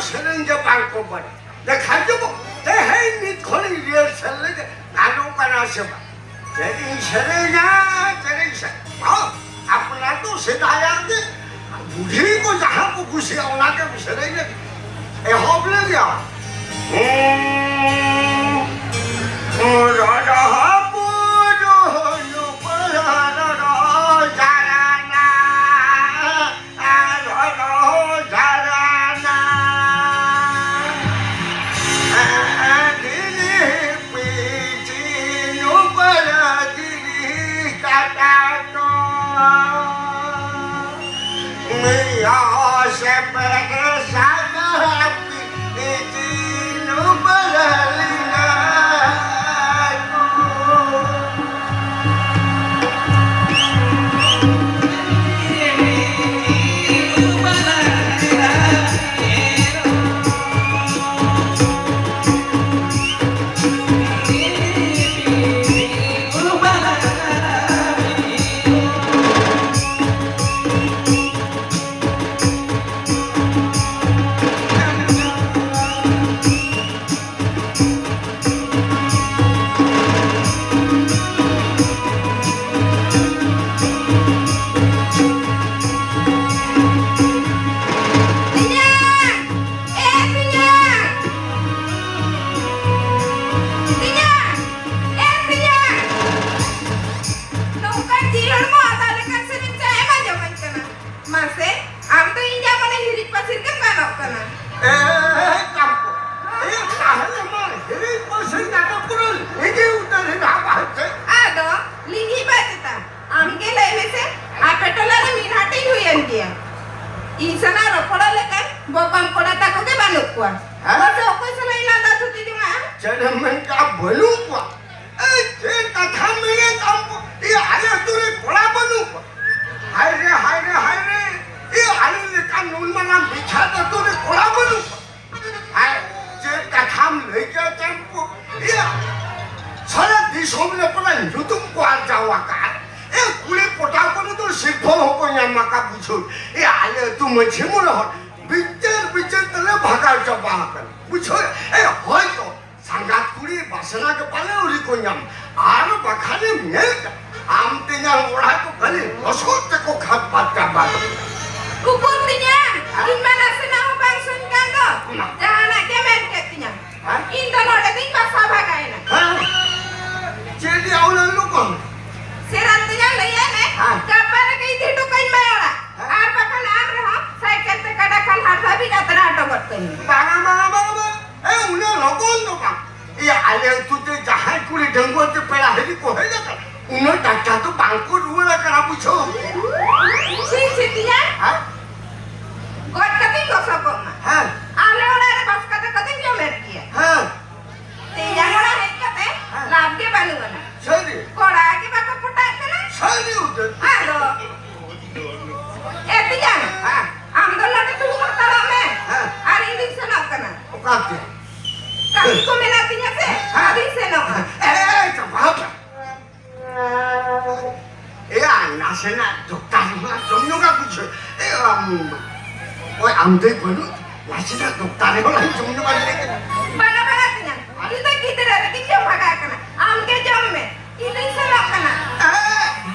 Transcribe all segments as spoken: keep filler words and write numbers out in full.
ᱥᱮᱨᱮᱧ ᱜᱮ ᱵᱟᱝ ᱠᱚ ᱵᱟᱲᱟᱭᱟ᱾ ᱫᱮᱠᱷᱟ ᱡᱚᱝ, ᱛᱮᱦᱮᱧ ᱱᱤᱛ ᱠᱷᱚᱱᱤᱧ ᱨᱤᱦᱟᱨᱥᱟᱞ ᱞᱮᱜᱮ, ᱜᱟᱱᱚᱜ ᱠᱟᱱᱟ ᱥᱮ ᱵᱟᱝ? ᱪᱮᱫ ᱤᱧ ᱥᱮᱨᱮᱧᱟ, ᱪᱮᱫ ᱤᱧ ᱥᱮᱨᱮᱧᱟ? ᱦᱚᱸ, ᱟᱯᱱᱟᱨ ᱫᱚ ᱥᱮᱫᱟᱭᱟᱜ ᱜᱮ, ᱵᱩᱰᱷᱤ ᱠᱚ ᱡᱟᱦᱟᱸ ᱠᱚ ᱠᱩᱥᱤᱭᱟᱜᱼᱟ, ᱚᱱᱟ ᱜᱮᱢ ᱥᱮᱨᱮᱧ ᱞᱮᱜᱮ᱾ ᱮᱦᱚᱵ ᱞᱮᱜᱮ᱾ ᱨᱟᱡᱟ ᱦᱟᱯᱩ ᱡᱚᱦᱚᱱ ᱯᱟᱞᱟ ᱨᱟᱡᱟ ᱡᱟᱨᱟᱱᱟ᱾ ᱛᱮᱧᱟᱝ! ᱮ ᱛᱮᱧᱟᱝ! ᱛᱮᱧᱟᱝ! ᱮ ᱛᱮᱧᱟᱝ! ᱱᱚᱝᱠᱟᱱ ᱡᱤᱞ ᱦᱚᱲᱢᱚ ᱟᱫᱟ ᱞᱮᱠᱟᱱ ᱥᱮᱨᱮᱧ ᱪᱮᱫ ᱮᱢ ᱟᱸᱡᱚᱢᱟᱹᱧ ᱠᱟᱱᱟ? ᱢᱟᱥᱮ, ᱟᱢ ᱫᱚ ᱤᱧᱟᱜ ᱢᱚᱱᱮ ᱦᱤᱨᱤᱡ ᱯᱟᱹᱥᱤᱨ ᱜᱮᱢ ᱜᱟᱱᱚᱜ ᱠᱟᱱᱟ᱾ ᱮ, ᱠᱟᱢᱯᱚ, ᱤᱧ ᱛᱟᱦᱮᱸ ᱞᱮᱱᱟ ᱦᱤᱨᱤᱡ ᱯᱟᱹᱥᱤᱨ ᱠᱟᱛᱮ ᱯᱩᱨᱟᱹ ᱞᱤᱸᱜᱤ ᱩᱛᱟᱹᱨ ᱮᱱᱟ ᱵᱟᱦᱨᱮ᱾ ᱟᱫᱚ ᱞᱤᱸᱜᱤ ᱵᱟᱭ ᱪᱮᱛᱟ, ᱟᱢ ᱜᱮ ᱞᱟᱹᱭ ᱢᱮᱥᱮ, ᱟᱯᱮ ᱴᱚᱞᱟ ᱨᱮ ᱢᱤᱫ ᱦᱟᱹᱴᱤᱧ ᱦᱩᱭᱮᱱ ᱜᱮᱭᱟ᱾ ᱤᱧ ᱥᱟᱞᱟᱜ ᱨᱚᱯᱚᱲᱚᱜ ᱞᱮᱠᱟᱱ ᱵᱚᱠᱚᱢ ᱠᱚᱲᱟ ᱛᱟᱠᱚ ᱜᱮ ᱵᱟᱹᱱᱩᱜ ᱠᱚᱣᱟ᱾ ᱦᱮᱸ? ᱢᱟᱥᱮ ᱚᱠᱚᱭ ᱥᱟᱞᱟᱜ ᱤᱧ ᱞᱟᱸᱫᱟ ᱛᱷᱩᱛᱤ ᱡᱚᱝᱟ? ᱪᱮᱫ ᱮᱢ ᱢᱮᱱ ᱠᱮᱜᱼᱟ, ᱵᱟᱹᱱᱩᱜ ᱠᱚᱣᱟ? ᱮ, ᱪᱮᱫ ᱠᱟᱛᱷᱟᱢ ᱢᱮᱱᱮᱫ ᱛᱟᱢ ᱠᱚ? ᱮ, ᱟᱞᱮ ᱟᱹᱛᱩ ᱨᱮ ᱠᱚᱲᱟ ᱵᱟᱹᱱᱩᱜ ᱠᱚᱣᱟ? ᱦᱟᱭ ᱨᱮ, ᱦᱟᱭ ᱨᱮ, ᱦᱟᱭ ᱨᱮ᱾ ᱮ, ᱟᱞᱮ ᱞᱮᱠᱟᱱ ᱱᱩᱱ ᱢᱟᱨᱟᱝ ᱵᱤᱪᱷᱟᱛ ᱟᱹᱛᱩ ᱨᱮ ᱠᱚᱲᱟ ᱵᱟᱹᱱᱩᱜ ᱠᱚᱣᱟ? ᱟᱨ ᱪᱮᱫ ᱠᱟᱛᱷᱟᱢ ᱞᱟᱹᱭ ᱠᱮᱫ ᱪᱟᱸᱫᱯᱩ? ᱤᱭᱟᱹ, ᱥᱟᱨᱟ ᱫᱤᱥᱚᱢ ᱨᱮ ᱯᱟᱞᱮ ᱧᱩᱛᱩᱢ ᱠᱚ ᱟᱨᱡᱟᱣ ᱟᱠᱟᱫ᱾ ᱮ, ᱠᱩᱲᱤ ᱯᱚᱴᱟᱣ ᱠᱚᱨᱮ ᱫᱚ ᱥᱤᱨᱯᱷᱟᱹ ᱦᱚᱸᱠᱚ ᱧᱟᱢ ᱟᱠᱟᱫ, ᱵᱩᱡᱷᱟᱹᱣ᱾ ᱮ, ᱟᱞᱮ ᱟᱹᱛᱩ ᱢᱟᱹᱡᱷᱤ ᱢᱚᱬᱮ ᱦᱚᱲ ᱵᱤᱪᱟᱹᱨ ᱪᱮᱫ ᱛᱮᱞᱮ ᱵᱷᱟᱜᱟᱣ ᱪᱟᱵᱟ ᱟᱠᱟᱱᱟ, ᱵᱩᱡᱷᱟᱹᱣ? ᱮ, ᱦᱳᱭ ᱛᱚ, ᱥᱟᱸᱜᱟᱛ ᱠᱩᱲᱤ ᱵᱟᱥᱱᱟ ᱜᱮ ᱯᱟᱞᱮ ᱟᱹᱣᱨᱤ ᱠᱚ ᱧᱟᱢ, ᱟᱨ ᱵᱟᱠᱷᱟᱱᱮᱢ ᱧᱮᱞ ᱠᱟᱜ, ᱟᱢ ᱛᱮᱧᱟᱝ ᱚᱲᱟᱜ ᱠᱚ ᱠᱷᱟᱹᱞᱤ ᱞᱚᱥᱚᱫ ᱛᱮᱠᱚ ᱠᱷᱟᱫ ᱯᱟᱫ ᱪᱟᱵᱟ ᱠᱟᱫᱟ᱾ ᱩᱠᱩᱨ ᱛᱮᱧᱟᱝ, ᱤᱧ ᱢᱟ ᱱᱟᱥᱮᱱᱟᱜ ᱦᱚᱸ ᱵᱟᱝ ᱥᱚᱧ ᱠᱟᱱ ᱫᱚ᱾ ᱚᱱᱟ᱾ ᱡᱟᱦᱟᱱᱟᱜ ᱜᱮ ᱢᱮᱱ ᱠᱮᱫ ᱛᱤᱧᱟᱹ᱾ ᱦᱮᱸ? ᱤᱧ ᱫᱚ ᱱᱚᱰᱮ ᱫᱚᱧ ᱵᱟᱥᱟ ᱵᱷᱟᱜᱟᱭᱮᱱᱟ᱾ ᱦᱮᱸ? ᱪᱮᱫ ᱭᱟ ᱚᱱᱟ ᱞᱚᱜᱚᱱ? ᱥᱮᱨᱟᱢ ᱛᱮᱧᱟᱝ ᱞᱟᱹᱭᱟᱭ ᱢᱮ, ᱦᱮᱸ᱾ ᱜᱟᱯᱟ ᱨᱮᱜᱮ ᱤᱫᱤ ᱦᱚᱴᱚ ᱠᱟᱹᱧ ᱢᱮ ᱚᱲᱟᱜ᱾ ᱦᱮᱸ᱾ ᱟᱨ ᱵᱟᱠᱷᱟᱱ ᱟᱢ ᱨᱮᱦᱚᱸ ᱥᱟᱭᱠᱮᱞ ᱛᱮ ᱠᱟᱰᱟ ᱠᱷᱟᱱ ᱦᱟᱴ ᱫᱷᱟᱹᱵᱤᱡ ᱟᱛᱨᱟ ᱦᱚᱴᱚ ᱜᱚᱫ ᱠᱟᱹᱧ ᱢᱮ᱾ ᱵᱟᱝᱟ, ᱵᱟᱝᱟ, ᱵᱟᱝᱟ, ᱵᱟᱝᱟ᱾ ᱮ, ᱩᱱᱟᱹᱜ ᱞᱚᱜᱚᱱ ᱫᱚ ᱵᱟᱝ᱾ ᱮᱭᱟ, ᱟᱞᱮ ᱟᱹᱛᱩ ᱛᱮ ᱡᱟᱦᱟᱸᱭ ᱠᱩᱲᱤ ᱰᱟᱺᱜᱩᱣᱟᱹ ᱛᱮ ᱯᱮᱲᱟ ᱦᱤᱨᱤ ᱠᱚ ᱦᱮᱡ ᱟᱠᱟᱱᱟ, ᱩᱱᱟᱹᱜ ᱴᱟᱴᱠᱟ ᱫᱚ ᱵᱟᱝ ᱠᱚ ᱨᱩᱣᱟᱹᱲ ᱟᱠᱟᱱᱟ, ᱵᱩᱡᱷᱟᱹᱣ᱾ ᱪᱷᱤ, ᱪᱷᱤ, ᱛᱮᱧᱟᱝ᱾ ᱦᱮᱸ? ᱜᱚᱡ ᱠᱟᱛᱮᱧ ᱜᱚᱥᱚ ᱠᱚᱜ ᱢᱟ᱾ ᱦᱮᱸ᱾ ᱟᱞᱮ ᱚᱲᱟᱜ ᱨᱮ ᱵᱟᱥᱠᱟ ᱫᱟᱠᱟ ᱫᱚᱧ ᱡᱚᱢᱮᱫ ᱜᱮᱭᱟ᱾ ᱦᱮᱸ᱾ ᱛᱮᱧᱟᱝ ᱚᱲᱟᱜ ᱦᱮᱡ ᱠᱟᱛᱮ ᱦᱮᱸ᱾ ᱞᱟᱵᱷ ᱜᱮ ᱵᱟᱹᱱᱩᱜ ᱟᱱᱟ᱾ ᱥᱟᱹᱨᱤ᱾ ᱠᱚᱲᱟ ᱜᱮ ᱵᱟᱠᱚ ᱯᱚᱴᱟᱜ ᱠᱟᱱᱟ᱾ ᱥᱟᱹᱨᱤ ᱩᱛᱟᱹᱨ᱾ ᱟᱫᱚ, ᱮ ᱛᱮᱧᱟᱝ, ᱦᱮᱸ᱾ ᱟᱢ ᱫᱚ ᱱᱚᱰᱮ ᱫᱩᱲᱩᱵ ᱦᱟᱛᱟᱲᱚᱜ ᱢᱮ᱾ ᱦᱮᱸ᱾ ᱟᱨ ᱤᱧ ᱫᱩᱧ ᱥᱮᱱᱚᱜ ᱠᱟᱱᱟ᱾ ᱚᱠᱟᱛᱮ? ᱠᱟᱹᱢᱤ ᱠᱚ ᱢᱮᱱᱟᱜ ᱛᱤᱧᱟ ᱥᱮ, ᱦᱮᱸ᱾ ᱟᱫᱚᱧ ᱥᱮᱱᱚᱜᱼᱟ᱾ ᱮ, ᱮ, ᱪᱟᱯᱟ ᱦᱟᱯᱮ᱾ ᱮᱭᱟ, ᱱᱟᱥᱮᱱᱟᱜ ᱫᱚᱠᱛᱟ ᱨᱮᱦᱚᱸ ᱞᱟᱝ ᱡᱚᱢ ᱧᱚᱜᱟ, ᱵᱩᱡᱷᱟᱹᱣ᱾ ᱮ, ᱟᱢ, ᱚᱠᱚᱭ ᱟᱢ ᱫᱚᱭ ᱵᱟᱹᱱᱩᱜ, ᱱᱟᱥᱮᱱᱟᱜ ᱫᱚᱠᱛᱟ ᱨᱮᱦᱚᱸ ᱞᱟᱝ ᱡᱚᱢ ᱧᱚᱜᱟ ᱞᱟᱹᱭ ᱠᱮᱫᱟ᱾ ᱵᱟᱝᱟ, ᱵᱟᱝᱟ, ᱛᱮᱧᱟᱝ᱾ ᱤᱧ ᱫᱚ ᱜᱤᱫᱽᱨᱟᱹ ᱨᱮᱜᱮᱧ ᱡᱚᱢ ᱵᱷᱟᱜᱟᱜ ᱠᱟᱱᱟ᱾ ᱟᱢ ᱜᱮ ᱡᱚᱢ ᱢᱮ᱾ ᱤᱧ ᱫᱚᱧ ᱥᱮᱱᱚᱜ ᱠᱟᱱᱟ᱾ ᱮ,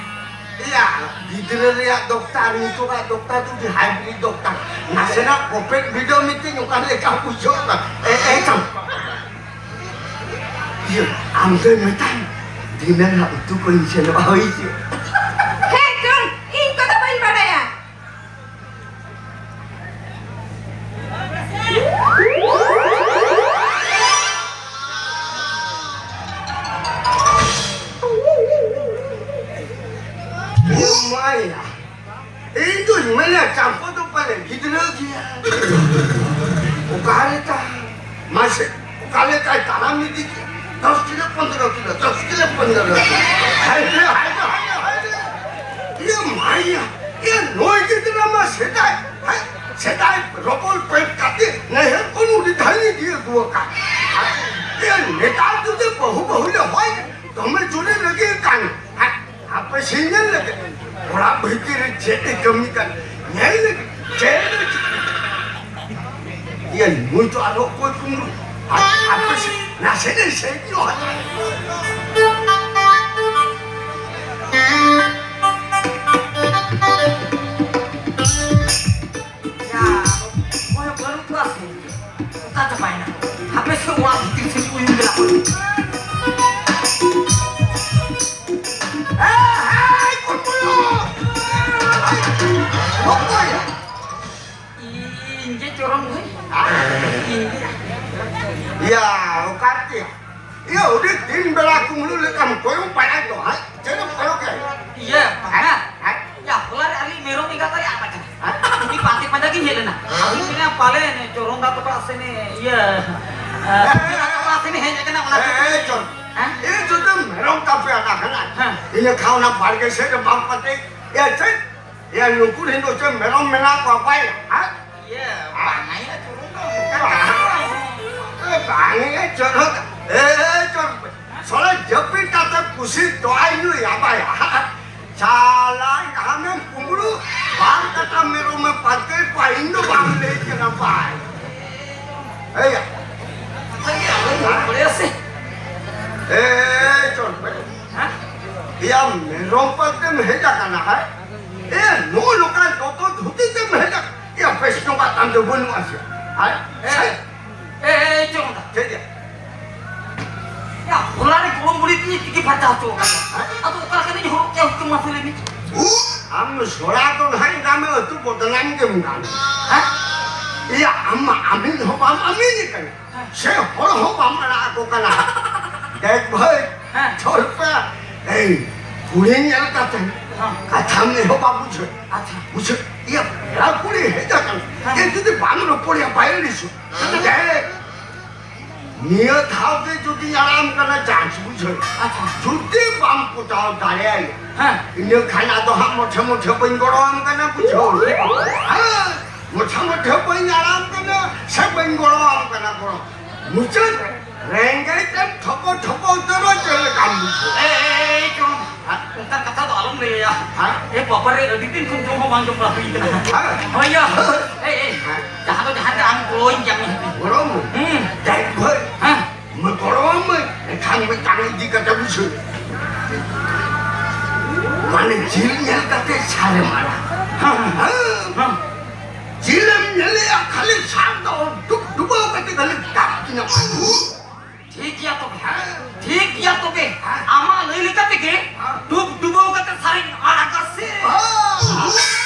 ᱮᱭᱟ, ᱜᱤᱫᱽᱨᱟᱹ ᱨᱮᱭᱟᱜ ᱫᱚᱠᱛᱟ, ᱱᱤᱛᱚᱜᱟᱜ ᱫᱚᱠᱛᱟ ᱫᱚ ᱟᱹᱰᱤ ᱦᱟᱭᱵᱨᱤᱰ ᱫᱚᱠᱛᱟ᱾ ᱱᱟᱥᱮᱱᱟᱜ ᱠᱚᱯᱮᱫ ᱵᱤᱰᱟᱹᱣ ᱢᱮᱛᱮᱧ ᱚᱠᱟ ᱞᱮᱠᱟ ᱵᱩᱡᱷᱟᱹᱜ ᱠᱟᱱᱟ᱾ ᱮ, ᱮ, ᱪᱚᱝ᱾ ᱤᱭᱟᱹ, ᱟᱢ ᱫᱚᱭ ᱢᱮᱛᱟᱢ, ᱫᱷᱤᱱᱟᱹᱱ ᱦᱟᱸᱜ ᱩᱛᱩ ᱠᱚᱧ ᱥᱮᱱᱚᱜᱼᱟ, ᱦᱳᱭ ᱥᱮ᱾ ᱦᱮᱸ ᱪᱚᱝ, ᱤᱧ ᱠᱚᱫᱚ ᱵᱟᱹᱧ ᱵᱟᱰᱟᱭᱟ᱾ ᱢᱟᱭᱟ᱾ ᱤᱧ ᱫᱩᱧ ᱢᱮᱱᱟ, ᱪᱟᱢᱯᱩ ᱫᱚ ᱯᱟᱞᱮ ᱜᱤᱫᱽᱨᱟᱹ ᱜᱮᱭᱟ᱾ ᱚᱠᱟᱨᱮ ᱛᱟᱭ? ᱢᱟᱥᱮ, ᱚᱠᱟ ᱞᱮᱠᱟᱭ ᱛᱟᱲᱟᱢ ᱤᱫᱤ ᱠᱮᱫ? ᱫᱚᱥ ᱠᱤᱞᱳ, ᱯᱚᱱᱫᱽᱨᱚ ᱠᱤᱞᱳ, ᱫᱚᱥ ᱠᱤᱞᱳ, ᱯᱚᱱᱫᱽᱨᱚ ᱠᱤᱞᱳ᱾ ᱦᱟᱭ ᱨᱮ, ᱦᱟᱭ ᱨᱮ, ᱦᱟᱭ ᱨᱮ, ᱦᱟᱭ ᱨᱮ᱾ ᱤᱭᱟᱹ ᱢᱟᱭᱟ, ᱤᱭᱟᱹ ᱱᱩᱭ ᱜᱤᱫᱽᱨᱟᱹ ᱢᱟ ᱥᱮᱫᱟᱭ, ᱦᱮᱸ, ᱥᱮᱫᱟᱭ ᱨᱚᱯᱚᱞ ᱯᱮᱱᱴ ᱠᱟᱛᱮ ᱱᱟᱦᱮᱞ ᱠᱚ ᱱᱩᱰᱤ ᱫᱷᱟᱹᱨᱤ ᱤᱫᱤ ᱟᱹᱜᱩ ᱟᱠᱟᱫ᱾ ᱤᱭᱟᱹ ᱱᱮᱛᱟᱨ ᱡᱩᱫᱤ ᱵᱟᱹᱦᱩ, ᱵᱟᱹᱦᱩ ᱞᱮ ᱦᱚᱭ, ᱫᱚᱢᱮ ᱡᱳᱨᱮ ᱨᱟᱹᱜᱤ ᱠᱟᱱ᱾ ᱦᱮᱸ? ᱦᱟᱯᱮ ᱥᱮᱧ ᱧᱮᱞ ᱞᱮᱜᱮ, ᱚᱲᱟᱜ ᱵᱷᱤᱛᱤᱨ ᱨᱮ ᱪᱮᱫ ᱮ ᱠᱟᱹᱢᱤ ᱠᱟᱱ, ᱧᱮᱞ ᱞᱮᱜᱮ, ᱪᱮᱫ ᱮ ᱪᱤᱠᱟᱹ-, ᱤᱭᱟᱹ, ᱱᱩᱭ ᱫᱚ ᱟᱨᱦᱚᱸ ᱚᱠᱚᱭ ᱠᱩᱢᱵᱽᱲᱩ? ᱦᱟᱯ-, ᱦᱟᱯᱮ ᱥᱮ, ᱱᱟᱥᱮ ᱱᱟᱥᱮ ᱧᱚᱜ᱾ ᱭᱟ, ᱚᱠᱚᱭ ᱦᱚᱸ ᱵᱟᱹᱱᱩᱜ ᱠᱚᱣᱟ ᱥᱮ? ᱚᱠᱟ ᱪᱟᱵᱟᱭᱮᱱᱟ? ᱦᱟᱯᱮ ᱥᱮ, ᱚᱲᱟᱜ ᱵᱷᱤᱛᱤᱨ ᱥᱮᱫ ᱠᱚ ᱩᱭᱩᱝ ᱪᱟᱞᱟᱜ ᱠᱟᱱᱟ᱾ ᱮ, ᱦᱮᱸ, ᱠᱩᱢᱵᱽᱲᱩ! ᱚᱠᱚᱭ? ᱤᱧ ᱜᱮ ᱪᱚᱨᱚᱱ ᱵᱷᱟᱹᱭ᱾ ᱤᱧ ᱜᱮ᱾ ᱭᱟ, ᱚᱠᱟᱛᱮ? ᱭᱟ, ᱟᱹᱰᱤ ᱫᱤᱱ ᱵᱮᱲᱟ ᱠᱩᱢᱵᱽᱲᱩ ᱞᱮᱠᱟᱢ ᱠᱚᱭᱚᱜ ᱵᱟᱲᱟᱭ ᱫᱚ, ᱦᱮᱸ? ᱪᱮᱫ ᱮᱢ ᱠᱚᱭᱚᱜ ᱠᱟᱭ? ᱤᱭᱟᱹ, ᱦᱮᱸ? ᱵᱟᱝᱟ᱾ ᱦᱮᱸ? ᱭᱟ, ᱦᱚᱞᱟ ᱨᱮ ᱟᱞᱮ ᱢᱮᱨᱚᱢ ᱮᱸᱜᱟ ᱛᱟᱞᱮ ᱟᱫ ᱟᱠᱟᱱᱟ᱾ ᱦᱮᱸ? ᱩᱱᱤ ᱯᱟᱱᱛᱮ ᱯᱟᱸᱡᱟ ᱜᱤᱧ ᱦᱮᱡ ᱞᱮᱱᱟ᱾ ᱦᱮᱸ? ᱟᱫᱚᱧ ᱢᱮᱱᱟ, ᱯᱟᱞᱮᱱ ᱪᱚᱨᱚᱱ ᱫᱟ ᱛᱟᱠᱚ ᱥᱮᱱᱮ, ᱤᱭᱟᱹ, ᱮ, ᱦᱮᱸ, ᱦᱮᱸ, ᱛᱟᱠᱚ ᱥᱮᱱᱮ ᱦᱮᱡ ᱟᱠᱟᱱᱟ, ᱚᱱᱟ ᱦᱮᱸ, ᱠᱷᱟᱹᱛᱤᱨ ᱦᱮᱸ, ᱛᱮ᱾ ᱪᱚᱨᱚᱱ᱾ ᱦᱮᱸ? ᱤᱧ ᱡᱩᱫᱤ ᱢᱮᱨᱚᱢ ᱛᱟᱯᱮ ᱟᱫ ᱟᱠᱟᱱᱟ, ᱦᱮᱸ᱾ ᱤᱱᱟᱹ ᱠᱷᱟᱱ ᱚᱱᱟ ᱵᱟᱲᱜᱮ ᱥᱮᱫ ᱨᱮ ᱵᱟᱢ ᱯᱟᱴᱮ, ᱭᱟ, ᱪᱮᱫ? ᱭᱟ, ᱱᱩᱠᱩ ᱨᱮᱱ ᱫᱚ ᱪᱮᱫ ᱢᱮᱨᱚᱢ ᱢᱮᱱᱟᱜ ᱠᱚᱣᱟ ᱵᱟᱭ? ᱦᱮᱸ? ᱤᱭᱟᱹ, ᱵᱟᱝᱟ, ᱤᱭᱟᱹ, ᱪᱚᱨᱚᱱ ᱫᱚ ᱚᱱᱠᱟ ᱵᱟᱝ᱾ ᱮ, ᱵᱟᱝᱟ, ᱪᱚᱨᱚᱱ᱾ ᱮ, ᱪᱚᱨᱚᱱ᱾ ᱥᱚᱲᱮ ᱡᱟᱹᱯᱤᱫ ᱠᱟᱛᱮ ᱠᱩᱥᱤ ᱛᱚᱣᱟᱭ ᱧᱩᱭᱟ ᱵᱟᱭᱟ᱾ ᱪᱟᱞᱟᱭ ᱟᱢᱮᱢ ᱠᱩᱢᱵᱽᱲᱩ, ᱵᱟᱨ ᱠᱟᱴᱟ ᱢᱮᱨᱚᱢᱮ ᱯᱟᱹᱨᱠᱟᱹᱣ ᱠᱚᱣᱟ, ᱤᱧ ᱫᱚ ᱵᱟᱝ ᱞᱟᱹᱭ ᱠᱟᱱᱟ ᱵᱟᱭ᱾ ᱮᱭᱟ᱾ ᱠᱟᱛᱷᱟ ᱜᱮ ᱟᱞᱚᱢ ᱨᱚᱲ ᱵᱟᱲᱟᱭᱟ ᱥᱮ᱾ ᱮ, ᱪᱚᱨᱚᱱ᱾ ᱦᱮᱸ? ᱮᱭᱟ, ᱢᱮᱨᱚᱢ ᱯᱟᱹᱨᱠᱟᱹᱣ ᱦᱮᱡ ᱟᱠᱟᱱᱟ, ᱦᱮᱸ? ᱮ, ᱱᱚᱜᱼᱚ ᱱᱚᱝᱠᱟ ᱫᱚᱛᱚ ᱫᱷᱩᱛᱤ ᱛᱮᱢ ᱦᱮᱡ ᱟᱠᱟᱱᱟ? ᱮᱭᱟ, ᱵᱮᱥ ᱱᱚᱝᱠᱟ ᱛᱟᱢ ᱫᱚ ᱵᱟᱹᱱᱩᱜᱼᱟ ᱥᱮ? ᱦᱮᱸ? ᱮ, ᱮ, ᱮ, ᱪᱚᱨᱚᱱ ᱫᱟ᱾ ᱪᱮᱫ ᱭᱟ? ᱭᱟ, ᱦᱚᱞᱟ ᱨᱮ ᱜᱚᱲᱚᱢ ᱵᱩᱲᱦᱤ ᱛᱤᱧ ᱛᱤᱠᱤ ᱯᱷᱟᱨᱪᱟ ᱦᱚᱪᱚ ᱟᱠᱟᱫᱟ᱾ ᱦᱮᱸ? ᱟᱫᱚ ᱚᱠᱟ ᱞᱮᱠᱟᱱᱤᱧ ᱦᱚᱨᱚᱜ ᱠᱮᱭᱟ ᱦᱩᱛᱩᱢ ᱢᱟᱥᱮ ᱞᱟᱹᱭ ᱢᱮ? ᱩ, ᱟᱢ ᱥᱚᱲᱟ ᱫᱚ ᱱᱟᱦᱟᱜ ᱤᱧ ᱫᱟᱢᱮ ᱟᱹᱛᱩ ᱵᱚᱫᱱᱟᱢ ᱜᱮᱢ ᱜᱟᱱ᱾ ᱦᱮᱸ? ᱤᱭᱟ, ᱟᱢ ᱢᱟ ᱟᱢᱤᱱ ᱦᱚᱸ ᱵᱟᱢ ᱟᱢᱤᱱ ᱠᱟᱱᱟ᱾ ᱦᱮᱸ᱾ ᱥᱮ ᱦᱚᱲ ᱦᱚᱸ ᱵᱟᱢ ᱟᱲᱟᱜ ᱟᱠᱚ ᱠᱟᱱᱟ᱾ ᱫᱮᱠ ᱵᱷᱟᱹᱭ, ᱦᱮᱸ᱾ ᱪᱚᱞ ᱯᱮ᱾ ᱮᱭ, ᱠᱩᱲᱤ ᱧᱮᱞ ᱠᱟᱛᱮ ᱦᱮᱸ᱾ ᱠᱟᱛᱷᱟᱢ ᱮᱦᱚᱵᱟ ᱵᱩᱡᱷᱟᱹᱣ᱾ ᱟᱪᱪᱷᱟ᱾ ᱵᱩᱡᱷᱟᱹᱣ? ᱤᱭᱟᱹ, ᱯᱮᱲᱟ ᱠᱩᱲᱤ ᱦᱮᱡ ᱟᱠᱟᱱᱟ᱾ ᱦᱮᱸ᱾ ᱮ, ᱡᱩᱫᱤ ᱵᱟᱢ ᱨᱚᱯᱚᱲ ᱭᱟ, ᱵᱟᱭ ᱟᱹᱲᱤᱥᱚᱜ᱾ ᱦᱮᱸ᱾ ᱫᱮᱠ, ᱱᱤᱭᱟᱹ ᱫᱷᱟᱣ ᱜᱮ ᱡᱩᱫᱤᱧ ᱟᱲᱟᱜ ᱟᱢ ᱠᱟᱱᱟ ᱪᱟᱱᱥ, ᱵᱩᱡᱷᱟᱹᱣ᱾ ᱟᱪᱪᱷᱟ᱾ ᱡᱩᱫᱤ ᱵᱟᱢ ᱯᱚᱴᱟᱣ ᱫᱟᱲᱮᱭᱟᱭᱟ, ᱦᱮᱸ᱾ ᱤᱱᱟᱹ ᱠᱷᱟᱱ ᱟᱫᱚ ᱦᱟᱸᱜ ᱢᱚᱴᱷᱮ ᱢᱚᱴᱷᱮ ᱵᱟᱹᱧ ᱜᱚᱲᱚ ᱟᱢ ᱠᱟᱱᱟ, ᱵᱩᱡᱷᱟᱹᱣ᱾ ᱦᱮᱸ᱾ ᱢᱚᱴᱷᱮ ᱢᱚᱴᱷᱮ ᱵᱟᱹᱧ ᱟᱲᱟᱜ ᱟᱢ ᱠᱟᱱᱟ, ᱥᱮ ᱵᱟᱹᱧ ᱜᱚᱲᱚ ᱟᱢ ᱠᱟᱱᱟ ᱜᱚᱲᱚ᱾ ᱢᱩᱪᱟᱹᱫ ᱨᱮ ᱨᱮᱸᱜᱮᱡ ᱛᱮᱢ ᱴᱷᱚᱯᱚ ᱴᱷᱚᱯᱚ ᱩᱛᱟᱹᱨᱚᱜ ᱪᱮᱫ ᱞᱮᱠᱟᱢ ᱵᱩᱡᱷᱟᱹᱣᱟ? ᱮ, ᱮ, ᱮ, ᱪᱚᱝ᱾ ᱦᱮᱸ? ᱚᱱᱠᱟᱱ ᱠᱟᱛᱷᱟ ᱫᱚ ᱟᱞᱚᱢ ᱞᱟᱹᱭᱟ᱾ ᱦᱮᱸ? ᱮ ᱵᱟᱵᱟ ᱨᱮ, ᱟᱹᱰᱤ ᱫᱤᱱ ᱠᱷᱚᱱ ᱡᱚᱢ ᱦᱚᱸ ᱵᱟᱝ ᱡᱚᱢ ᱵᱟᱲᱟ ᱦᱩᱭ ᱠᱟᱱᱟ᱾ ᱦᱮᱸ? ᱦᱳᱭ ᱭᱟ᱾ ᱮ, ᱮ, ᱦᱮᱸ? ᱡᱟᱦᱟᱸ ᱫᱚ ᱡᱟᱦᱟᱸ ᱛᱟᱝ ᱠᱚᱧ ᱡᱟᱢᱤ᱾ ᱜᱚᱲᱚᱢ᱾ ᱦᱩᱸ᱾ ᱡᱟᱭ ᱦᱳᱭ᱾ ᱦᱮᱸ᱾ ᱢᱟ ᱜᱚᱲᱚᱢ ᱢᱟ᱾ ᱮᱱᱠᱷᱟᱱ ᱢᱤᱫᱴᱟᱝ ᱤᱫᱤ ᱠᱟᱛᱮ ᱵᱩᱡᱷᱟᱹᱣ᱾ ᱢᱟᱱᱮ ᱡᱤᱞ ᱧᱮᱞ ᱠᱟᱛᱮ ᱥᱟᱨᱮᱢ ᱟᱲᱟᱜ᱾ ᱦᱮᱸ, ᱦᱮᱸ᱾ ᱦᱮᱸ᱾ ᱦᱮᱸ᱾ ᱡᱤᱞᱮᱢ ᱧᱮᱞᱮᱭᱟ ᱠᱷᱟᱹᱞᱤ ᱥᱟᱨ ᱫᱚ ᱰᱩᱵ ᱰᱩᱵᱟᱹᱣ ᱠᱟᱛᱮ ᱠᱷᱟᱹᱞᱤ ᱫᱟᱜ ᱧᱟᱢᱟ᱾ ᱴᱷᱤᱠ ᱜᱮᱭᱟ ᱛᱚᱵᱮ᱾ ᱦᱮᱸ᱾ ᱴᱷᱤᱠ ᱜᱮᱭᱟ ᱛᱚᱵᱮ᱾ ᱦᱮᱸ᱾ ᱟᱢᱟᱜ ᱞᱟᱹᱭ ᱞᱮᱠᱟ ᱛᱮᱜᱮ ᱦᱮᱸ᱾ ᱰᱩᱵ ᱰᱩᱵᱟᱹᱣ ᱠᱟᱛᱮ ᱥᱟᱨᱮᱧ ᱟᱲᱟᱜᱟ ᱥᱮ᱾ ᱦᱮᱸ᱾